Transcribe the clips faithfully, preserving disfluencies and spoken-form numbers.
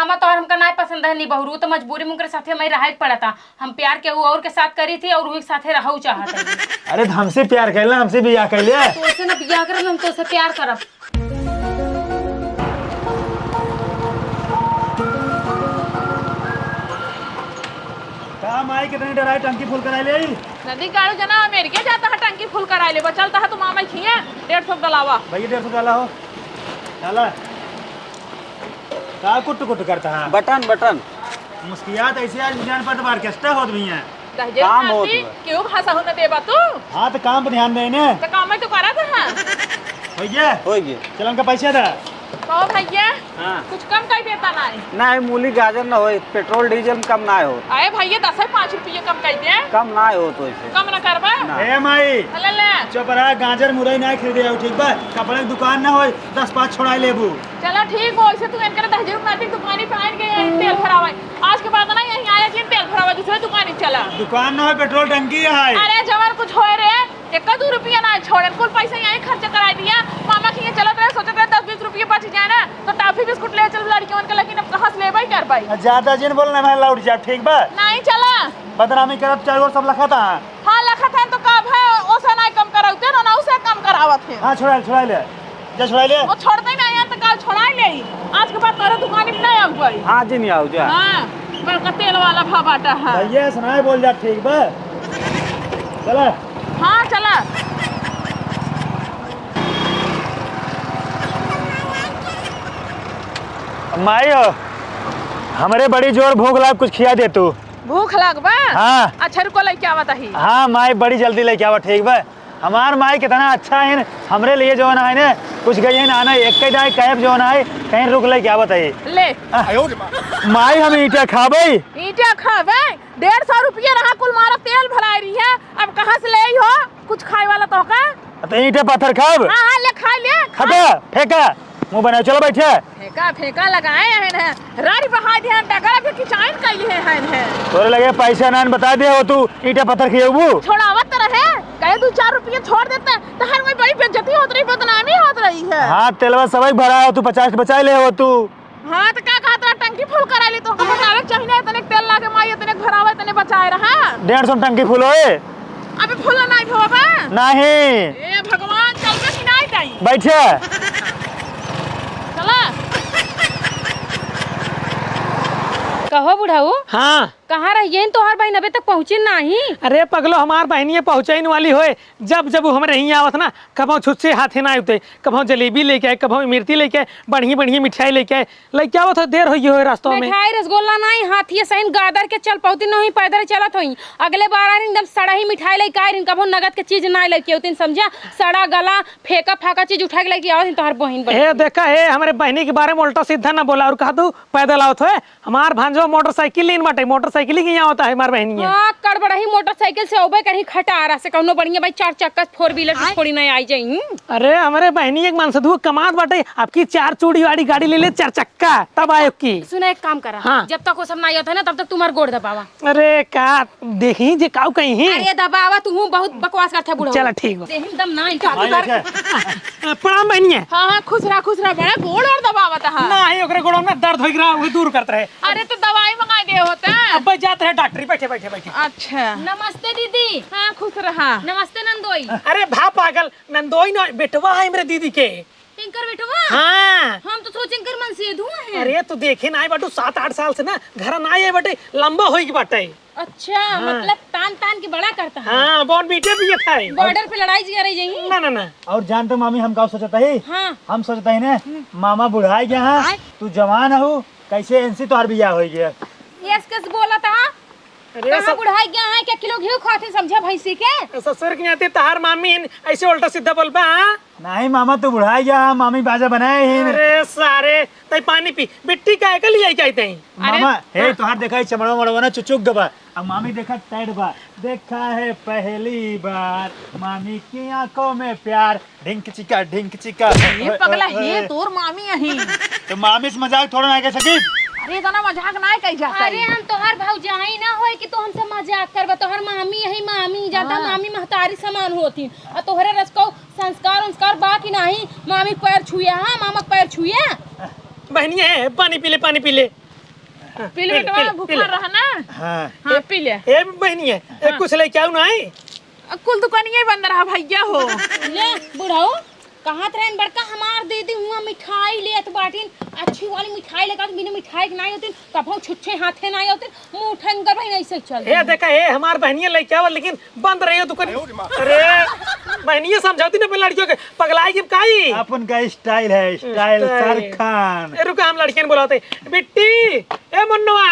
मामा, तोहर हमका नाय पसंद है नी बहुरू, तो मजबूरी में उनकरे साथे हमें रहे के पड़ता। हम प्यार केहू और के साथ करी थी और उही के साथे रहू चाहत है। अरे, तो हमसे प्यार कैला, हमसे बियाह कैले। तोसे ना बियाह करब, हम तोसे प्यार करब। का माई, कितनी डराई, टंकी फुल कराई ले आई? नदी काढ़ू जना, अमेरिका जाता है, टंकी फुल कराई ले। बचल तहा तू मामा खिया, डेढ़ सौ डलावा। भैया, डेढ़ सौ डाला हो, डाला। का कुट कुट करता है? बटन, बटन। मुस्कियात ऐसे आज जान पर तो ऑर्केस्ट्रा होत भी है। दहजे काम होत नाती, बा। केहू भाषा हो न देबा तू? हाँ, तो काम पर ध्यान दे ने। तो काम में तो करत है। हो गया? हो गया। चलन का पैसा दा। कहो भैया, हाँ। कुछ कम कर देता ना है? नहीं, मूली गाजर ना होए, पेट्रोल डीजल में कम ना हो। अरे भैया, दस है, पाँच रुपये कम कर दे। कम ना हो तो ऐसे। कम ना करबा? ना। ए माई, ले ले। चुप रहा, गाजर मुरई ना खरीदे आओ, ठीक बा? कपड़े की दुकान ना होए, दस पाँच छोड़ा लेबू। चला ठीक हो, ऐसे तू इनकर दहजरू नाती दुकानी पे आइन गए हैं तेल भरावे। आज के बाद ना यहीं आया जिन तेल भरावे, दूसरे दुकानी चला। दुकान ना हो, पेट्रोल टंकी है। अरे जवन कुछ होए रे, एक दू रुपया ना छोड़न, कुल पैसा यहीं खर्च कराई दिया। मामा के यहाँ चलत रहे, सोचत रहे दस बीस रुपया बच जाए ना, तो टॉफी बिस्कुट ले चल लड़कियों के, लेकिन अब कहाँ से लेबे करबे? ज्यादा जिन बोल ना, मैं लौट जाब, ठीक बा? नहीं चला। बदनामी करब, चारों ओर सब लखत है। हाँ, लखत है तो का भय, ओसे नाई कम करावते, ना, ना उसे कम करावत है। हाँ, छोड़ा, छोड़ा ले। जा, छोड़ा ले। वो छोड़ते ही नहीं है तो कल छोड़ा ले। आज के बाद तोरे दुकान पे नहीं आऊँ भाई। हाँ जी, नहीं आऊ जा। हाँ, बड़का तेल वाला भा बाटा है। भैया, सुनाए बोल जा, ठीक बा? चला। हाँ, चला। माई हो, हमरे बड़ी जोर भूख लाग, कुछ खिया दे तू। भूख लाग बा? हाँ। अच्छा, रुको, लइके आवत ही। हाँ माई, बड़ी जल्दी लइके आवा, ठीक बा? हमार माई कितना अच्छा है, हमरे लिए जौन है ने, कुछ गई है ना, ना, एक ही दाई कैब जौन है, कहीं रुक लइके आवत ही। ले। आ, माई, हम ईंटा खाबे? ईंटा खाबे? डेढ़ सौ रुपया रहा, कुल मारा तेल भराई रही है, अब कहाँ से ले आई हो कुछ खाए वाला तो का? तो ईंटे पत्थर खाब? हाँ, हाँ, ले खा ले। खा। खा, फेंका। मुंह बनाओ, चलो बैठे। फेंका, फेंका लगाए हैं ना। राड़ी बहा दे हैं, डगरा के किचाइन कैली है, हैं, हैं। तोरे लगे पैसा नान बता दे हो तू, ईंटे पत्थर खिएबू? छोड़ावत तो रहे, कहे दू चार रुपये छोड़ देते, तो हर कोई बड़ी बेइज्जती होत रही, बदनामी होत रही है। हाँ, तेलवा सबै भरा हो तू, पचास बचा ले हो तू। हाँ, तो का कहत रहा, टंकी फुल करा ली, तो हमको बतावे के चाहिए ना, इतने तेल लागे माई, इतने भरावे, इतने बचाए रहा। डेढ़ सौ में टंकी फुल होए? अबे फुल नहीं भवा बा? नहीं। ए भगवान, चल के कि नहीं ताई? बैठे। चला। कहो बुढ़ऊ। हाँ। कहाँ रह गई तोहार बहिन, अबे तक पहुँची नहीं? अरे पगलो, हमार बहिनिये पहुँचइन वाली होए। जब जब उ हमरे हियाँ आवत ना, कबहुँ छुच्छे हाथे ना आउते, कबहुँ जलेबी लेके आए, कबहुँ इमरती लेके आए, बढ़िया बढ़िया मिठाई लेके आए, लइके आवत हो, देर होइ गयो है रास्ता में। मिठाई रसगुल्ला नाई, हाथिये सहिन गादर के चल पौती नहीं, पैदल चलत होई। अगले बार आइन एकदम सड़ा ही मिठाई लइके आए रहिन, कबहुँ नगद के चीज ना लइके होतिन, समझा? सड़ा गला, फेंका फाका चीज उठा के लइके आवत ही तोहर बहिन बड़ी। ए, देखा, ए, हमरे बहिनी के बारे में उल्टा सीधा ना बोला, और कहा तू पैदल आवत होए, हमार भांजवा मोटरसाइकिल लीन बाटे, मोटरसाइकिल ही यहाँ होता है हमार बहनिया। हाँ, कड़बड़ही मोटरसाइकिल से अउबे करही खटारा से, कौनो बढ़िया भाई चार चक्का four wheeler से आय। थोड़ी ना आई जाई। अरे, हमरे बहनी एक मनसदू कमात बाटे, आपकी चार चूड़ी वाली गाड़ी ले ले, चार चक्का, तब आयो की। सुना, एक काम करा, हाँ। जब तक वो सब ना होता है ना, तब तक तुम्हार गोड़ दबावा। अरे, का देखी जे काऊ कहीं ही। अरे, दबावा, तू बहुत बकवास करते बुढ़ऊ। चला, ठीक हो। देहिन दम ना, इनका भाई, उधर। अच्छा। प्रणाम बहनिया। हाँ, हाँ, खुश रहा, खुश रहा, बड़ा गोड़ और दबावत है। ना, ही ओकरे गोड़ में दर्द हो गया, वो दूर करत रहे। अरे, तो दवाई मंगा दे होता। अब जात रहे डॉक्टरी, बैठे, बैठे, बैठे। अच्छा। नमस्ते दीदी। हाँ, खुश रहा। नमस्ते नंदोई। अरे भा पागल, नंदोई न, बेटवा है हमरे दीदी के। इनकर बेटवा? हाँ। हम तो सोचे इनकर मनसेधु है। अरे, तू देखे ना आए बाटू, सात आठ साल से ना घर ना आए बाटे, लंबा होई के बाटे। अच्छा, हाँ। मतलब तान तान के बड़ा करता है। हाँ, बॉर्नवीटा पियत है। बॉर्डर पे लड़ाई जिया रही यही? ना, ना, ना। और जानते मामी, हम का सोचता ही? हाँ। हम सोचता ही ने, हम्म। मामा बुढ़ाई गया है, आय। तू जवान हो, कैसे इनसे तोहार बियाह हो गया? यस, कस बोला था? अरे कहाँ सब बुढ़ाई गया है, क्या किलो घी खाते समझा भैंसी के? ससुर के नाते तहार मामी ऐसे उल्टा सीधा बोलबा, हाँ? नहीं मामा, तू बुढ़ाई गया, मामी बाजा बनाए ही। अरे सारे, तई पानी पी, बिट्टी काहे के लिए आई तई? अरे मामा, हे, हाँ। तोहार देखा, ई चमड़वा मड़वा ना चुचुक गबा। अब मामी देखा, टाइट बा। देखा है पहली बार मामी की आंखों में प्यार। ढिंक चिका, ढिंक चिका। ये पगला, हे तोर मामी अही। तो मामी से मजाक थोड़ा ना कह सकी। अरे, इतना मजाक ना कही जाता अरे, है। हम तोहार भौजाई ना होए कि तू हमसे मजाक करबा। तोहार मामी अही, मामी, ज्यादा हाँ। मामी महतारी समान होती। और तोहरे रस को संस्कार उंस्कार बा कि नाही? मामी पैर छुए, हाँ, मामा पैर छुए। बहनिया है, पानी पी ले, पानी पी ले। हाँ, पी ले पी ले, बेटवा, पी ले, भूखा पी ले। रहा ना। हाँ। हाँ, ए, पी ले। ए बहिनी है, ए, हाँ। कुछ लेके आऊ ना आई? अ, कुल दुकानिया बंद रहा भैया हो। ले, बुढ़ऊ, कहत रहन बड़का हमार दीदी हुआ मिठाई लेत बाटिन, अच्छी वाली मिठाई लेकर बिना मिठाई के नाई होतिन, कभो छुच्छे हाथे नाई होतिन, मुंह ठन कर बहिन ऐसे चल ए, रही। देखा, ए, हमार बहनिया लेके आवा, लेकिन बंद रही हो दुकान। अरे, बहनिया समझौती ना अपने लड़कियों के, पगलाई के काई? अपन का स्टाइल है, स्टाइल स्टाइल। शाहरुख खान। ए, रुका, हम लड़कियन बुलाते। बिट्टी, ए मुन्नुआ,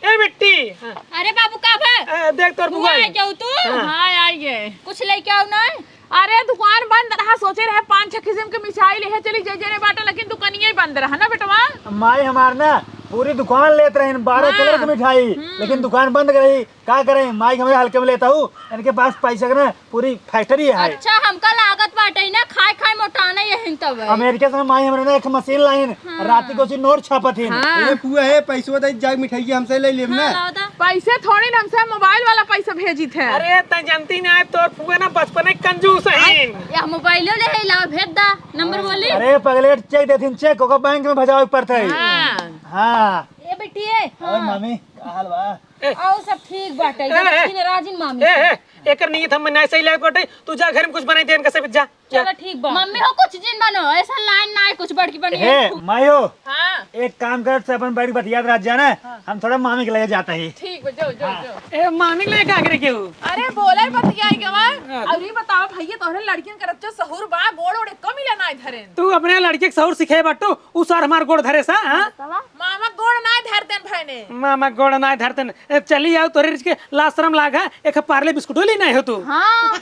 ए बिट्टी। हाँ। अरे बाबू, का भा? ए, देख तोर बुआ बुआ। आ जाऊ तू। हाँ। हाँ, आइए। कुछ लेके आऊ ना? अरे, दुकान बंद रहा, सोचे रहे पाँच छह किस्म के मिठाई लेहे चली, जे जेने बाटा, लेकिन दुकानिये बंद रहा ना बेटवा। माई हमार ना पूरी दुकान लेत रहे, बारह हाँ। कलर के मिठाई, हम्म। लेकिन दुकान बंद कर रही। का करे, माई के हमरे हल्के में लेता हूँ, इनके पास पैसा के ना पूरी फैक्ट्री है। अच्छा, हमका लागत बाटे ना, खाए खाए मोटाना यही तब है। अमेरिका से माई हमरे ना एक मशीन लाइन, हाँ। रात को सी नोट छापत ही। हाँ। ए फुआ, ए पैसवा दे, जाए मिठाई हमसे ले लेब ना। हाँ, लाओ दा। पैसे थोड़ी ना, हमसे मोबाइल वाला पैसा भेजी थे। अरे, तै जानती ना है, तोर फुआ ना बचपने कंजूस है। या मोबाइलो ले है, लाओ, भेज दा, नंबर बोली। अरे, पगलेट चेक देथिन, चेक, ओकर बैंक में भजावे के पड़त है। हाँ। हाँ। ए बेटी, ए। और हाँ। मामी, का हाल बा? ए। आओ, सब ठीक बाटे, ए, ए। देखी नाराजिन मामी ए, से। ए, एकर नीयत हम ना सही लगे बाटे, तू जा घर में कुछ बनाई दे इनका सब, जा। चलो ठीक बा। मम्मी हो कुछ जिन बनो, ऐसा लाइन ना है कुछ बड़की बनी हे, है। माई हो। हाँ। एक काम कर, से अपन बैठ बतियात रह जाना, हाँ। हम थोड़ा मामी के लगे जाता ही। ठीक बा, जाओ, जाओ, हाँ। जाओ। ए, मामी के लगे का करे केहू? अरे बोले बतियाई के बा। हाँ। और ये बताओ भैया, तोहरे लड़कियन के रच्चो सहूर बा, गोड़ ओड़ कम मिला ना धरे। तू अपने लड़के के सहूर सिखाए बाटू, उ सर हमार गोड़ धरे सा, हाँ? मामा गोड़ ना धरतेन भैने। मामा गोड़ ना धरतेन। ए, चली आओ, तोरे रिच के लाज शरम लाग है, एक पार्ले बिस्कुटो ली नहीं हो तू। हाँ।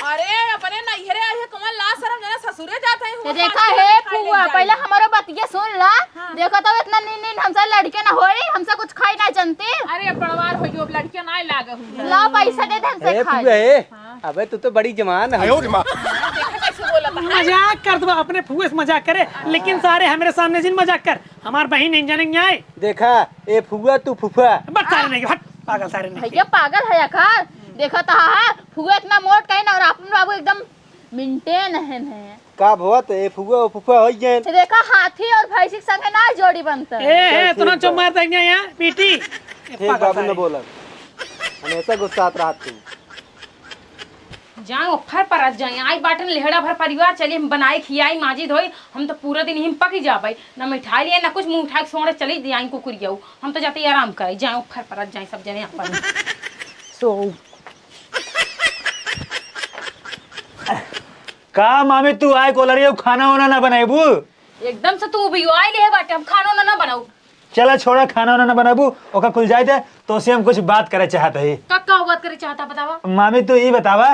अरे, अपने नैहरे आई है, कमल लाज शरम जना ससुरे जात है, ये हुआ देखा पार्ले हे बिस्कुट खा ले फुआ, जाई। पहले हमारो बतिया सुन ला। हाँ। देखो तो इतना नीन नीन हमसे लड़के ना होई, हमसे कुछ खाई ना जनती। अरे, अब बड़वार हो गयो, अब लड़के ना लाग हुई। ला पैसा दे दे हमसे ए खाई। फुआ, ए, हाँ। अबे तू तो बड़ी जवान है। आयो रे माँ। देखा कैसे बोला था। मजाक करत बा, अपने फुआ से मजाक करे, लेकिन सारे हमरे सामने जिन मजाक कर। हमार बहिन नहीं जाने नहीं आए। देखा, ए फुआ तू फुफा। बस सारे नहीं, हट, पागल सारे नहीं। भैया पागल है आखिर। देखा तो है, फुआ इतना मोट कहीं ना और अपन बाबू एकदम मेंटेन है ने। का भवत ए फुआ ओ फुफा हो गए। देखा हाथी और भैंसी के संगे ना जोड़ी बनता। ए, ए, चल, इतना ठीक बा। चुप मार देंगे यहाँ, पीटी। ए, ठीक पागल बाबू सारे। न बोला। हमेशा गुस्सात रहत तू। जाए, ओफर परत जाए, आई बाटन लेहड़ा भर परिवार, चली हम बनाई, खियाई, माजी धोई, हम तो पूरा दिन ही पकी जाबे, ना मिठाई लिए, ना कुछ मुँह उठाए, सोड़े चली जाए कुकुरियाऊ, हम तो जाते ही आराम करे, जाए, ओफर परत जाए, सब जने अपन। सो। का मामी, तू आए कोलरिया खाना वाना ना बनाएबू? एकदम से तू उबियाई ले बाटे, हम खाना वाना ना बनाऊ। चला छोड़ा, खाना वाना ना बनाबू, ओका कुल जाए दे, तोसे हम कुछ बात करे चाहत हई। का, का बात करे चाहता, बतावा? मामी, तू ई बतावा,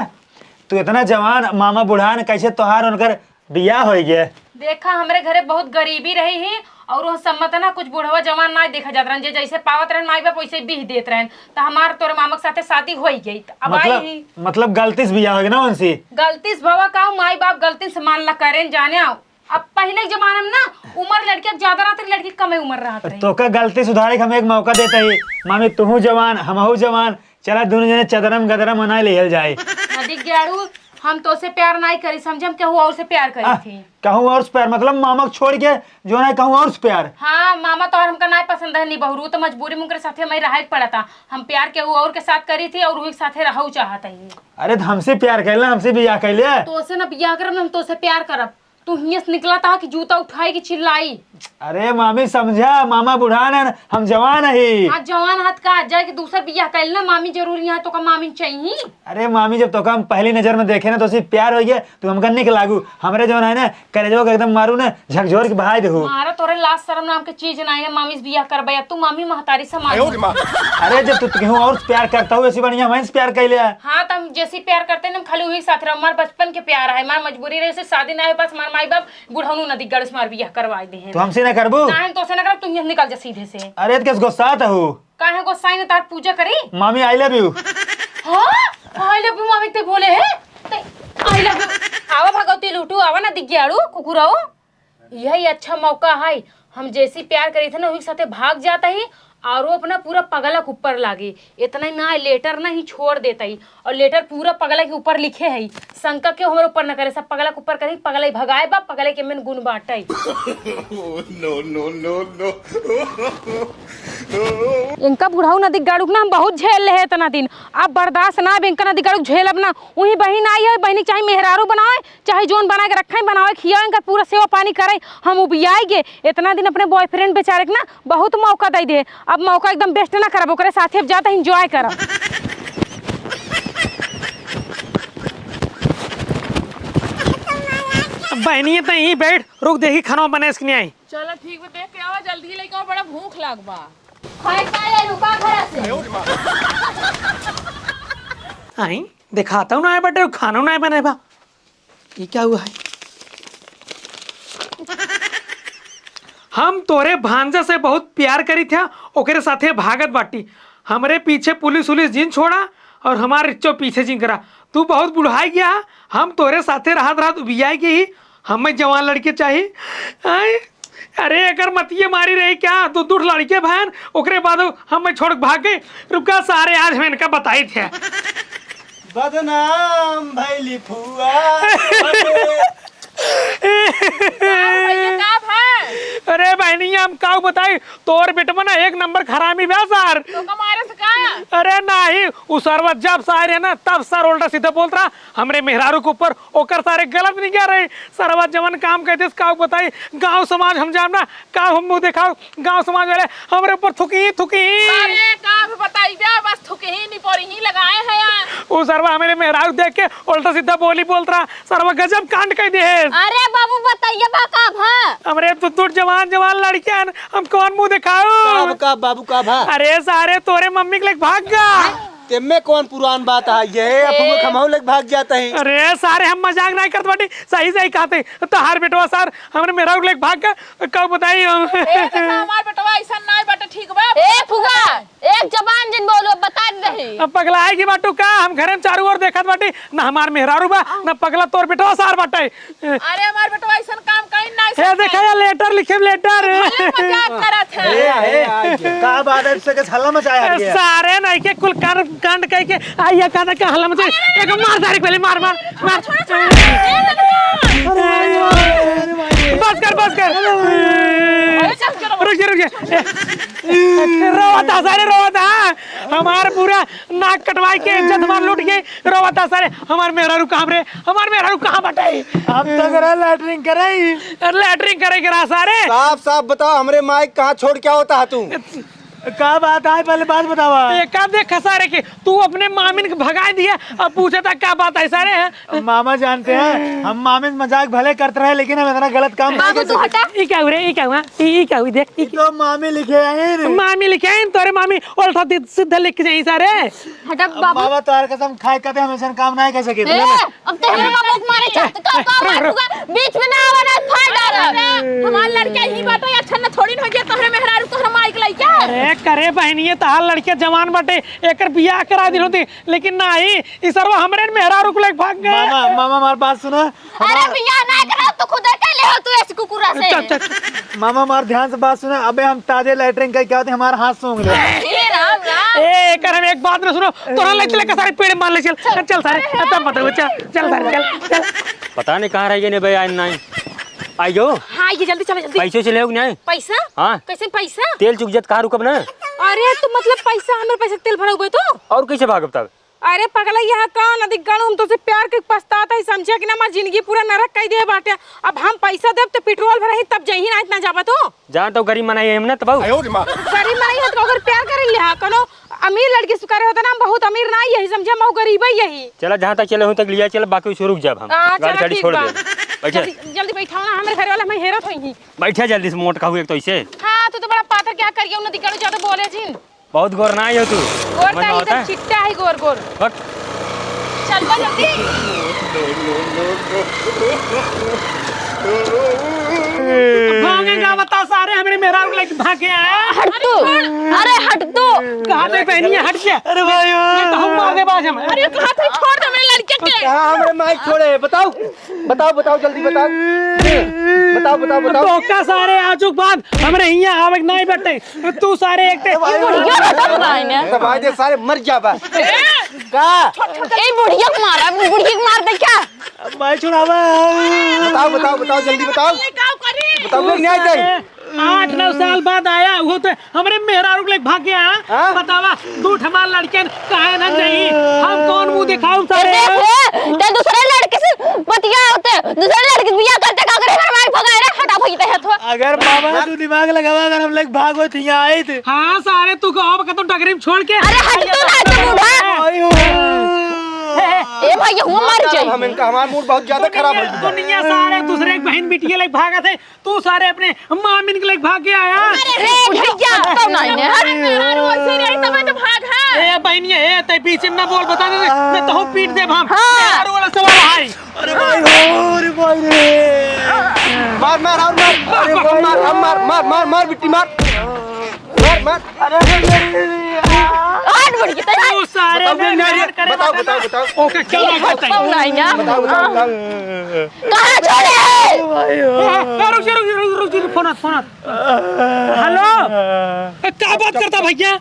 तू इतना जवान, मामा बुढ़ान, कैसे तोहार उनकर बियाह होई गए? देखा, हमरे घरे बहुत गरीबी रही ही, और वो सम्मत ना कुछ बुढ़वा जवान ना देखा जात रहन, जे जैसे पावत रहन माई बाप, वैसे बीह देत रहन, त हमार तोरे मामा के साथे शादी होई गई, त अब आई मतलब, ही। मतलब गलती से बियाह होई गए ना उनसे? गलती से भवा का, माई बाप गलती से मान ला करें, जाने आओ। अब पहिले के जमाना में ना उम्र लड़किया के ज्यादा रहत रही, लड़की के कमे उम्र रहत रही। तोका गलती सुधारे के हम एक मौका देते ही। मामी, तुहू जवान, हमहू जवान, चला दोनों जने चदरम गदरम मनाए लिहल जाए। नदी गेड़ू, हम तोसे प्यार नाई करी, समझे, हम केहू और से प्यार करी आ, थी। कहूँ और से प्यार, मतलब मामा के छोड़ के जो ना कहूँ और से प्यार? हाँ, मामा तो और हमका नाई पसंद है, नहीं बहुरू, तो मजबूरी में उनके साथे हमें रहे के पड़ा था। हम प्यार केहू और के साथ करी थी और वही के साथे रहू चाहत ही। अरे, तो हमसे प्यार कैले, हमसे बियाह कैले। तोसे ना बियाह करब, ना हम तोसे प्यार करब। तू हियां से निकला था कि जूता उठाई कि चिल्लाई। अरे मामी समझा, मामा बुढ़ान है, हम जवान ही। हाँ जवान हाथ का, जाए कि दूसर बियाह कैल ना, मामी जरूरी है, तोका मामी चाहिए। अरे मामी, जब तोका हम पहली नजर में देखे ना तो सिर्फ प्यार हो गया, तू हमका निक लागू। हमरे जवन है ना, करेजवा के एकदम मारू ना, झकझोर के बहाई देहू। मारा तोरे लाज शर्म नाम के चीज ना है, मामी से बियाह करबे, तू मामी महतारी समान। अरे जब तू केहू और से प्यार करता हूँ, ऐसी बढ़िया मैं से प्यार कैले है। हाँ, तो हम जैसी प्यार करते ना, हम खाली वही साथ रहो। हमार बचपन के प्यार है, हमार मजबूरी रहे से शादी ना है, बस हमार माई बाप बुढ़ौनू नदी गढ़ से हमार बियाह करवाई दे हैं। तो हमसे ना करबू? ना, हम तो से ना करब, तू यहाँ निकल जा सीधे से। अरे, तो कैसे गुस्सा आता हूँ? काहे गुस्साई ना, तार पूजा करी? मामी, I love you। हाँ? I love you, मामी ते बोले है? ते, I love you। आवा भगवती लूटू, आवा ना दिग्याड़ू, कुकुराओ। यही अच्छा मौका है, हम जैसी प्यार करी थे ना, वही साथे भाग जाता ही और वो अपना पूरा पगलक ऊपर लागी। इतना ही ना, लेटर ना ही छोड़ देता ही और लेटर पूरा पगलक ऊपर लिखे है। शंका क्यों हमारे ऊपर न करे, सब पगलक ऊपर करे, पगलई भगाए बा, पगलई के में गुण बाटे। No, no, no, no। इनका बुढ़ऊ नदी गाड़ुक ना हम बहुत झेल ले इतना दिन, अब बर्दाश्त ना, अब इनका नदी गाड़ुक झेलब ना। उही बहिन आई है, बहिनी के चाहे मेहरारू बनावे, चाहे जोन बना के रखे, बनावे, खियावे, इनका पूरा सेवा पानी करे। हम उबियाई गे, इतना दिन अपने boyfriend बेचारे के ना बहुत मौका दे दे, अब मौका एकदम waste ना करब, ओकरे साथे अब जात enjoy करब। बहनिए, त यहीं बैठ, रुक, देखी खाना बने इसके नहीं आई। चलो ठीक बा, देख के आवा, जल्दी लेके आवा, बड़ा भूख लाग बा। खाए का ले लुका घर से। आई, दिखाता हूँ ना, बेटे, खाना ना बने बा। ये क्या हुआ है? हम तोरे भांजा से बहुत प्यार करी थे, ओकरे साथे भागत बाटी। हमरे पीछे पुलिस उलिस जिन छोड़ा और हमारे इच्चो पीछे जिन करा। तू बहुत बुढ़ाई गया, हम तोरे साथे रहत रहत उबियाई गई। हमें जवान लड़के चाही। आय, अरे एकर मतिये मारी रही क्या? दू दू लड़के भैन, ओकरे बाद हमें छोड़ के भाग गए। रुका सारे, आज हम इनका बताई थे। बदनाम भैली फुआ। का भैया, का भा? अरे बहनिया, हम काऊ बताई, तोर बेटवा ना एक नंबर खरामी बा सर। तो का मारे से का? अरे नाही, उ सरवा जब से आए रहे ना, तब सर उल्टा सीधा बोलत रहा हमरे मेहरारू के ऊपर। ओकर सारे गलत नहीं कह रही, सरवा जवन काम कहते काऊ बताई, गांव समाज हम जान ना, का हम मुंह देखाओ, गांव समाज वाले हमरे ऊपर थुकी ही थुकी। अरे का भी बताई बे, बस थुकी ही नहीं पड़ी ही लगाए है यार। उ सरवा हमरे मेहरारू देख के उल्टा सीधा बोली बोलत रहा, सरवा गजब कांड कइ देहे। अरे बाबू, बताइए बा का भा? हमरे तो तू जवान जवान लड़कियन, हम कौन मुंह दिखाऊ? का बा, का बाबू, का भा? अरे सारे, तोरे मम्मी के लेके भाग गा। तेमे कौन पुरान बात है ये? अब हम ए। खमाऊ लेके भाग जाता है। अरे सारे, हम मजाक नहीं करत बाटी, सही सही कहते। तोहार बेटवा सार, हमरे मेहरारू के लेके भाग गा, का बताई हम? ए, देखा, हमार बेटवा ऐसा नहीं बाटे, ठीक बा? ए फुआ, एक जबान जिन बोलो, बता दे रही। अब पगला है कि बाटू का? हम घरे में चारू ओर देखत बाटी, ना हमार मेहरारू बा, ना पगला तोर बेटवा सार बाटे। अरे हमार बेटवा ऐसन काम कहीं ना हे सकता। देखा या लेटर लिखे, लेटर। भले मजाक करत है। ए, ए, का बात है, इससे के हल्ला मचाया ए, गया? सारे नहीं के कुल कांड, कांड कह के आई है, कहता का हल्ला मचाई। एक मार सारे पहले, मार, मार, मार। छोड़, छोड़, छोड़। ए, लड़का। अरे, अरे, अरे, अरे, बस कर, बस कर। अरे, चल, चलो। रुक जा, रुक जा। ए, रोवता सारे, रोवता। हमार पूरा नाक कटवाई के इज्जत हमार लूट गई। रोवता सारे, हमार मेहरारू कहाँ रे? हमार मेहरारू कहाँ बाटे? अब तो करा लैटरिन करे। लैटरिन करे करा सारे। साफ साफ बताओ, हमरे माई कहाँ छोड़ के आवता है तू? का बात है, पहले बात बतावा। ए, का देखा सारे के, तू अपने मामिन के भगाई दिया, अब पूछे तक का बात है सारे, हैं? मामा जानते हैं, हम मामी से मजाक भले करते रहे, लेकिन हम इतना गलत काम नहीं बाबू, कर तू सकते। हटा। ई का हुआ रे? ई का हुआ? ई, ई का हुई? देख, ई ई तो मामी लिखे हैं रे। मामी लिखे हैं, तोरे मामी उल्टा दि-, सीधा लिख जाई सारे। हटा अब बाबू। मामा, तोहर कसम खाए कदे हम ऐसन काम नहीं कर सके। ए, अब तो हमरा बाबू के मारे चाहत, का, का मार दूंगा? बीच में ना आवा, ना फाड़ डाला। अरे, हमार लड़का ही बाटे, अच्छा न थोड़ी न हो गया, तोहरे मेहरारू, तोहरे माई के लइका। अरे, करे बहनिए, तहार लड़के जवान बाटे, एकर बियाह करा दिन होती, लेकिन नाही, ई सरवा हमरे मेहरारू को लेके भाग गए। मामा, मामा, हमार बात सुना। अरे बियाह ना करा, तो खुदे कर ले हो तू ऐसे कुकुरा से। चल, चल। मामा, हमार ध्यान से बात सुना। अबे हम ताजे लैटरिन का क्या होते, हमारा हाथ सूंघ ले। हे राम, राम। ए, एकर हम एक बात ना सुनो, तोरा ले चले का सारे पेड़ मार ले चल। चल, चल सारे, खत्म मत हो, चल, चल सारे, चल, चल। पता नहीं कहाँ रह गए ने बे, आइन नहीं। आइयो। हाँ, ये जल्दी चलो, जल्दी। पैसे से ले हो कि नहीं? पैसा? हाँ। कैसे पैसा? तेल चुक जत, कहाँ रुकब ना? अरे, तू मतलब पैसा, हमरे पैसे तेल भरउबे तू? और कैसे भागब तब? अरे पगला, यहाँ का नदी गणू, हम तोसे प्यार के पछतात है, समझे कि ना, हमार जिंदगी पूरा नरक कई दिए बाटे। अब हम पैसा देब तो पेट्रोल भरही, तब जइही ना, इतना जाबा तो। जान तो गरीब मनाई है हमने तो बाबू। गरीब मनाई है तो अगर प्यार कर लिया, कोनो अमीर लड़की से करे होता ना, हम बहुत अमीर ना यही समझे, हम गरीब है यही। चला, जहाँ तक चले हो तक लिया चल, बाकी उसे रुक जाब हम। हाँ, गाड़ी चला, साड़ी ठीक छोड़ बा। दे। बैठा। जल्दी, जल्दी बैठाओ ना, हमारे घर वाला हमें हेरत होई। बैठा जल्दी से, मोट कहू एक तो इसे। हाँ, तू तो बड़ा पातर, क्या करिए, उन्हें दिक्कत ज्यादा बोले जिन। बहुत गोर ना हो तू। गोर समझ में नहीं, आवता है? चिट्टा है गोर गोर। हट। चल बा जल्दी। भागेगा बता सारे, हमरे मेहरारू लेके भाग गया है। हट तू। अरे हट तू। कहाँ पे पहनी है, हट जा। अरे भाई। ये तो हम मार दे बाज हम। अरे कहाँ थे, छोड़ दे मेरे लड़के के। कहाँ हमरे माइक छोड़े, बताओ। बताओ, बताओ, जल्दी बताओ। बताओ, बताओ, बताओ। धोखा सारे, आजुक बाद हमरे हियाँ आवे के नाई बटे। तू सारे एक ते अरे भाई, बुढ़िया खत्म बा ने। दबाई दे सारे, मर जा बा। का? ए बुढ़िया को मारा, बुढ़िया को मार दे क्या? भाई छुड़ावा। बताओ, बताओ, बताओ, जल्दी बताओ। ये का करी? बताओ, लोग न्याय दे। आठ नौ साल बाद आया, वो तो हमरे मेहरारू के लेके भाग गया। हाँ? बतावा, दू ठमार लड़कियन काहे ना जाई? हम कौन मुंह दिखाऊ ए, सारे? देख, ए, ते दूसरे लड़के से बतिया होते, दूसरे लड़के से बियाह करते का करे? हमारे भाई भगाए रे, हटा भाई, ते हथवा। अगर बाबा तू दिमाग लगावा, अगर हम लोग भाग होत हियां आइत। हाँ, सारे तू कहो बका तो डगरी में छोड़ के। अरे हट तू ना, तू बूढ़ा। आयो। ए, ए, ए भाई, ये हुआ मर जाए। हम इनका, हमारा मूड बहुत ज्यादा खराब हो गया। दुनिया सारे दूसरे के बहन बिटिया लेके भागत है, तू सारे अपने मामिन के लेके भाग के आया। अरे भैया, तो नहीं ने, हट। मेहरारू ऐसे रही, तबे तो भाग है। ए बहनिया, ए, तै बीच में ना बोल, बता दे, मैं तो पीट देब हम। हाँ। मेहरारू वाला सवाल है। अरे भाई हो, अरे भाई रे। मार, मार, और मार। अरे भाई, मार, मार, मार, मार, मार, बिट्टी मार। मार, मार। अरे, अरे, अरे, अरे। हट, मुड़ के तैयार। तू सारे बताओ, में नहीं, मार करे बताओ, बताओ, बताओ। ओके, क्या बात है? बताओ ना, यार। बताओ, बताओ, बताओ। कहाँ छोड़े? ए, ए, रुक जा, रुक जा, रुक जा, रुक जा, फोन आ, फोन आ। हेलो? ए, का बात करता भैया?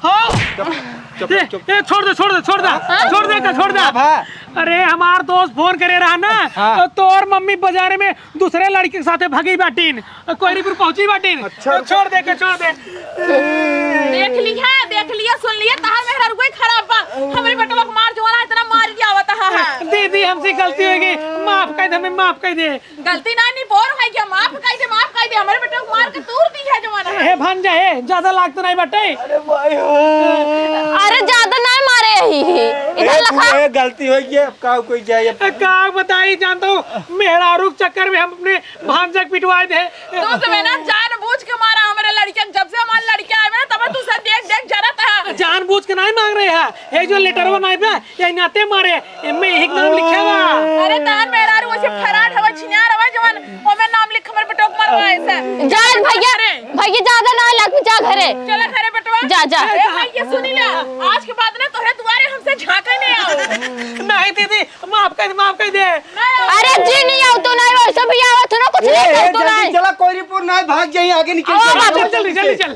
हाँ? चुप, चुप, ए, चुप। ए, छोड़ दे, छोड़ दे, छोड़ दे। हाँ? छोड़ दे, छोड़ दे। हाँ, भा। अरे, हमार दोस्त फोन करे रहा ना, हाँ। तो तोर मम्मी बाजारे में दूसरे लड़की के साथे भगी बाटिन, कोयरीपुर पहुंची बाटिन। अच्छा। छोड़ दे के, छोड़ दे। देख लिया, देख लिया, सुन लिया, तहार मेहरारू कोई खराब बा। हमरे बेटवा के मार जो वाला इतना मार दिया आवत है। दीदी, हमसे गलती हो गई, माफ कर दे, हमें माफ कर दे। गलती ना, नहीं बोर है क्या? माफ कर दे, माफ कर दे, हमरे बेटवा के मार के तूर दी है जवाना। हे भांजा, हे, ज्यादा लागत नहीं बाटे। अरे भाई हो। अरे ज्यादा नहीं मारे ही, ही। इधर ए, लखा। ए, गलती हो गई, अब का कोई जाए, अब ए, का बताई, जानता हूँ, मेहरारू के चक्कर में हम अपने भांजा के पिटवाए दे। तू तो मेरा जानबूझ के मारा हमरे लड़कियन, जब से हमारे लड़के आए ना, तब तू सब देख देख जरत है। जानबूझ के नहीं मार रहे हैं, ये जो लेटरवा नहीं बा, ये नाते मारे, एमे एक नाम लिखे बा। अरे तार मेहरारू वैसे फराड हवा, छिनार हवा, जवान ओमे नाम लिख हमरे बेटो के मरवा ऐसे। जा भैया, भैया ज्यादा ना लग, जा घरे। चला घरे बेटवा। जा, जा। ए भाई, ये सुनी ले, आज के बाद ना तोहरे दुआरे हमसे झांके नहीं आओ। नहीं दीदी, माफ कर दे, माफ कर दे। अरे जी नहीं आओ तो नहीं, वैसे भी आओ तो ना कुछ ए, नहीं ए, कर तो जल्दी नहीं। चला, कोयरीपुर नहीं, भाग जाइए, आगे निकल आओ, जाइए। आओ, जल्दी, जल्दी, जल्दी।